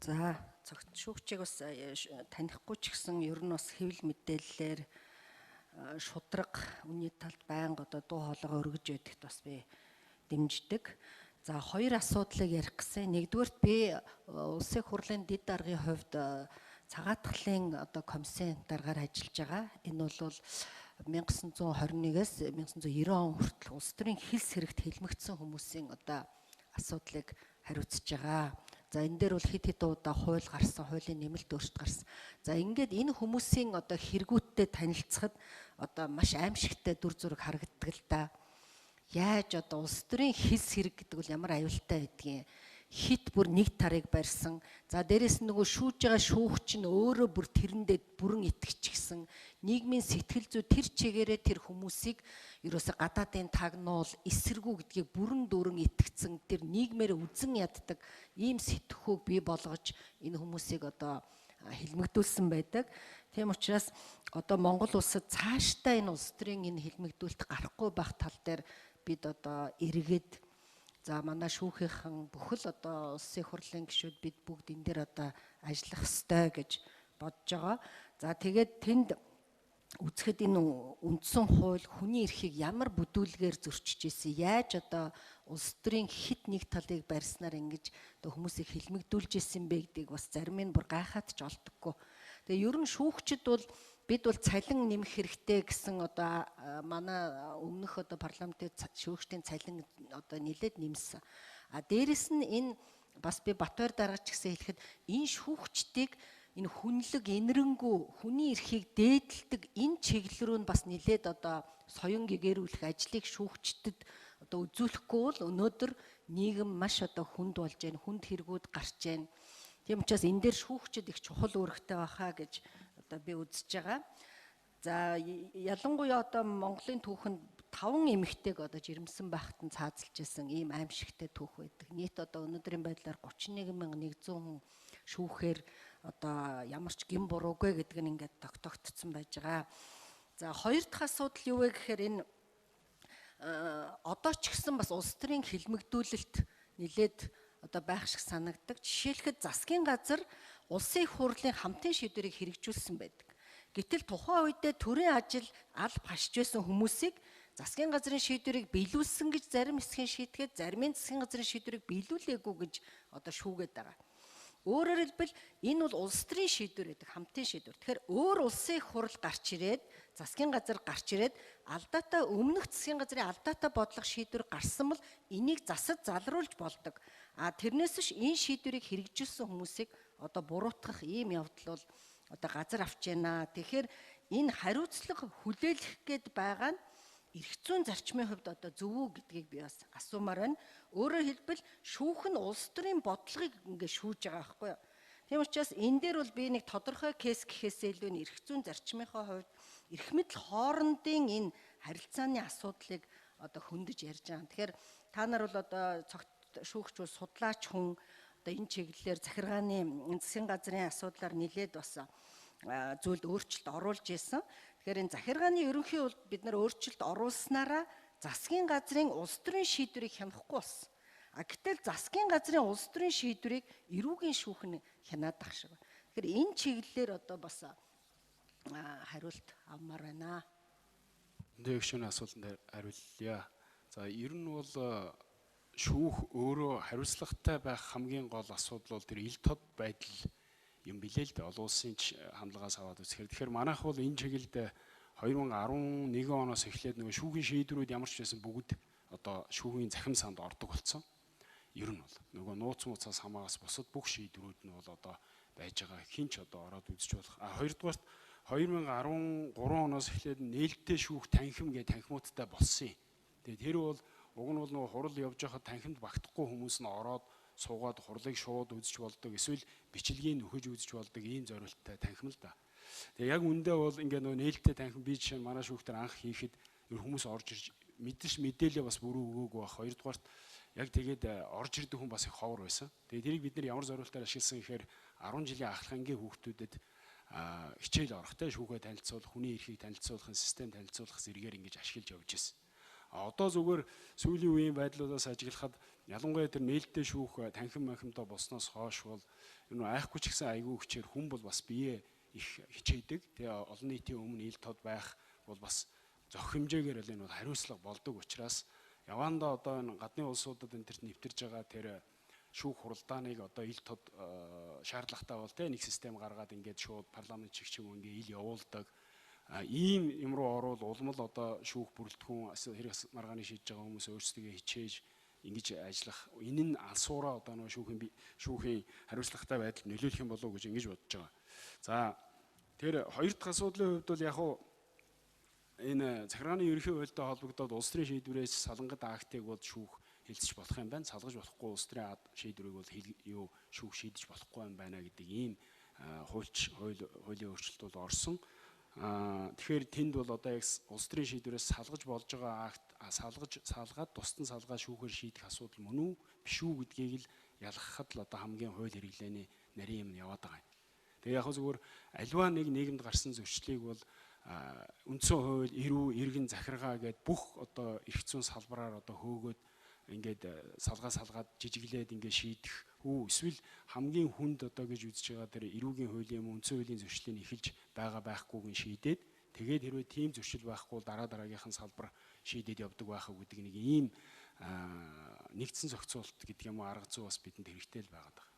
За, цогт шүүгчийг бас танихгүй ч гэсэн ер нь бас хэвлэл мэдээллээр шудраг үнийн талд байнга одоо дуу хоолойгоо өргөж байдагт бас би дэмждэг. За, хоёр асуудлыг ярих гэсэн. Нэгдүгээрт би Улсын хурлын дэд даргын хувьд цагаатгалын одоо комиссийн даргаар ажиллаж байгаа. Энэ бол 1921-ээс 1990 он хүртэл улс төрийн хил сэрэгт хилмигдсэн хүмүүсийн одоо асуудлыг хариуцж байгаа. За, энэ дээр бол хэд хэд удаа хууль гарсан, хуулийн нэмэлт өөрчлөлт гарсан. За, ингээд энэ хүмүүсийн одоо хэрэгүүдтэй танилцахад одоо маш аимшигтай дүр зураг харагддаг л да. Яаж одоо улс төрийн хил сэрэг гэдэг бол ямар аюултай байдгийг, хит бүр нэг тарыг барьсан. За, дээрэс нь нөгөө шүүж байгаа шүүх чинь өөрөө бүр тэрэндээ бүрэн итгэчихсэн. Нийгмийн сэтгэл зүй тэр чигээрээ тэр хүмүүсийг ерөөсө гадаадын тагнуул, эсэргүү гэдгийг бүрэн дүүрэн итгэцэн, тэр нийгмээр үзэн яддаг ийм сэтгхүүг бий болгож энэ хүмүүсийг одоо хилмигдүүлсэн байдаг. Тийм учраас одоо Монгол улсад цаашдаа энэ улс төрийн энэ хилмигдүүлэлт гарахгүй байх тал дээр бид одоо эргээд, за, манай шүүхийнхэн бүхэл одоо улсын хурлын гишүүд бид бүгд энэ дээр одоо ажиллах ёстой гэж бодож байгаа. За, тэгээд тэнд үзэхэд энэ үндсэн хууль хүний эрхийг ямар бүдүүлгээр зөрчиж ирсэн, яаж одоо улс төрийн хит нэг талыг барьснаар ингэж одоо хүмүүсийг хилмигдүүлж ирсэн бэ гэдгийг бас зарим нь бүр гайхаад ч олдоггүй. Тэгээ ер нь шүүгчд бол бид бол цалин нэмэх хэрэгтэй гэсэн одоо манай өмнөх одоо парламентын шүүгчдийн цалин одоо нэлээд нэмсэн. А дээрэс нь энэ бас би Батбаяр даргач гэсэн хэлэхэд энэ шүүгчдийг энэ хүнлэг энэрэнгүү хүний эрхийг дээдэлдэг энэ чиглэл рүү нь бас нэлээд одоо соён гэгэрүүлэх ажлыг шүүгчдэд одоо үзүүлэхгүй бол өнөөдөр нийгэм маш одоо хүнд болж байна, хүнд хэрэгүүд гарч байна. Тийм учраас энэ дээр шүүгчд их чухал үүрэгтэй байхаа гэж одоо би үзэж байгаа. За, ялангуяа одоо Монголын түүхэнд 5 эмэгтэйг одоо жирэмсэн байхад нь цаазалж исэн ийм аимшигтай түүх байдаг. Нийт одоо өнөөдрийн байдлаар 31,100 хүн шүүхээр одоо ямар ч гэм буруугүй гэдэг нь ингээд тогтогдсон байж байгаа. За, хоёр дахь асуудал юу вэ гэхээр энэ одоо ч гэсэн бас улс төрийн хилмигдүүлэлт нэлээд одоо байх шиг санагддаг. Жишээлхэд засгийн газар улсын их хурлын хамтын шийдвэрийг хэрэгжүүлсэн байдаг. Гэтэл тухайн үедээ төрийн ажил ал хашж байсан хүмүүсийг засгийн газрын шийдвэрийг биелүүлсэн гэж зарим хэсгийн шийдгээд, зарим нь засгийн газрын шийдвэрийг биелүүлээгүй гэж одоо шүүгээд байгаа. Өөрөөр хэлбэл энэ бол улс төрийн шийдвэр гэдэг, хамтын шийдвэр. Тэгэхээр өөр улсын их хурл гарч ирээд, засгийн газар гарч ирээд алдаатай, өмнөх засгийн газрын алдаатай бодлого шийдвэр гарсан бол энийг засаж залруулж болдог. А тэрнээс биш энэ шийдвэрийг хэрэгжүүлсэн хүмүүсийг одоо буруутгах ийм явдал бол одоо газар авч байна. Тэгэхээр энэ хариуцлага хүлээлгэх гээд байгаа нь эрх зүйн зарчмын хувьд одоо зөв үү гэдгийг би бас асуумаар байна. Өөрөөр хэлбэл шүүх нь улс төрийн бодлогыг ингээ шүүж байгаа байхгүй юу? Тийм учраас энэ дээр бол би нэг тодорхой кейс гэхээсээ илүү эрх зүйн зарчмынхаа хувьд эрх мэдэл хоорондын энэ харилцааны асуудлыг одоо хөндөж ярьж байгаа. Тэгэхээр та нар бол одоо цогт шүүгч бол судлаач хүн, одоо энэ чиглэлээр захиргааны засгийн газрын асуудлаар нэлээд бас зүйлд өөрчлөлт оруулж ирсэн. Тэгэхээр энэ захиргааны ерөнхий бол бид нар өөрчлөлт оруулснараа засгийн газрын улс төрийн шийдвэрийг хянахгүй болсон. А гэтэл засгийн газрын улс төрийн шийдвэрийг эрүүгийн шүүх нь хянаад ах шиг байна. Тэгэхээр энэ чиглэлээр одоо бас хариулт авмаар байна. Энд гишүүний асуултанд хариулъя. За, ер нь бол шүүх өөрөө хариуцлагатай байх хамгийн гол асуудал бол тэр ил тод байдал юм билээ л дээ. Олон улсын хандлагаас аваад үзэхээр. Тэгэхээр манайх бол энэ чиглэлд 2011 оноос эхлээд нөгөө шүүхийн шийдвэрүүд ямар ч байсан бүгд одоо шүүхийн захим санд ордог болсон. Ер нь бол нөгөө нууц мууцаас хамаагаас бусад бүх шийдвэрүүд нь бол одоо байж байгаа. Хин ч одоо ороод үзэж болох. А хоёрдугаарт 2013 оноос эхлээд нээлттэй шүүх танхим гэх танхимуудтай болсон юм. Тэгээд тэр бол уг нь бол нөгөө хурал явж байхад танхимд багтахгүй хүмүүс нь ороод суугаад хурлыг шууд үзэж болдог, эсвэл бичлэгийг нөхөж үзэж болдог ийм зорилттой танхим л да. Тэгээ яг үндэ бол ингээ нөгөө нээлттэй танхим би жишээ нь манай шүүхтэр анх хийхэд ер хүмүүс орж ирж мэдээж мэдээлэл бас бүрүү өгөөгүй байх. Хоёрдугаарт яг тэгээд орж ирдэг хүн бас их ховор байсан. Тэгээд тэрийг бид нар ямар зорилтоор ашигласан гэхээр 10 жилийн ахлах ангийн хүүхдүүдэд хичээл орохтой шүүхээ танилцуулах, хүний эрхийг танилцуулах, систем танилцуулах зэрэгээр ингэж ашиглаж явж ирсэн. А одоо зүгээр сүүлийн үеийн байдлуудаас ажиглахад, ялангуяа тэр нээлттэй шүүх танхим манхимдаа болсноос хойш бол энэ айхгүй ч гэсэн айгүй хүчээр хүн бол бас бие их хичээдэг. Тэгээ олон нийтийн өмнө ил тод байх бол бас зохих хэмжээгээр л энэ бол хариуцлага болдог учраас явандаа одоо энэ гадны улсуудад энэ тэрт нэвтэрж байгаа тэр шүүх хуралдааныг одоо ил тод шаардлагатай бол те нэг систем гаргаад ингээд шууд парламент шиг ч юм уу ингээд ил явуулдаг ийм юм руу орвол улам л одоо шүүх бүрэлдэхүүн, хэрэг маргааны шийдэж байгаа хүмүүс өөрсдөө хичээж ингэж ажиллах, энэ нь алсуураа одоо нөгөө шүүхийн хариуцлагатай байдалд нөлөөлөх юм болов уу гэж ингэж бодож байгаа. За, тэр хоёр дахь асуудлын хувьд бол яг уу энэ захиргааны ерөнхий хуультай холбогдоод улс төрийн шийдвэрээс салангат актыг бол шүүх хэлцэж болох юм байна. Салгаж болохгүй улс төрийн шийдвэрийг бол юу шүүх шийдэж болохгүй юм байна гэдэг ийм хуулийн өөрчлөлт бол орсон. Тэгэхээр тэнд бол одоо яг улс төрийн шийдвэрээс салгаж болж байгаа акт салгаж, салгаад тусдан салгаа шүүхээр шийдэх асуудал мөн үү, биш үү гэдгийг л ялгахад л одоо хамгийн хууль хэрэглээний нарийн юм яваад байгаа юм. Тэгээ яг зүгээр альва нэг нийгэмд гарсан зөрчлийг бол үндсэн хууль, эрүү, иргэн, захиргаа гээд бүх одоо эрх зүйн салбараар одоо хөөгөөд ингээд салгаа салгаад жижиглээд ингээд шийдэх үү, эсвэл хамгийн хүнд одоо гэж үзэж байгаа тэр эрүүгийн хуулийн юм, үндсэн хуулийн зөрчлийг эхэлж байгаа байхгүйг нь шийдээд, тэгээд хэрвээ тийм зөрчил байхгүй бол дараа дараагийнхан салбар шийдээд явдаг байх уу гэдэг нэг ийм нэгдсэн зохицуулалт гэдэг юм уу, арга зүй бас бидэнд хэрэгтэй л байгаад байгаа.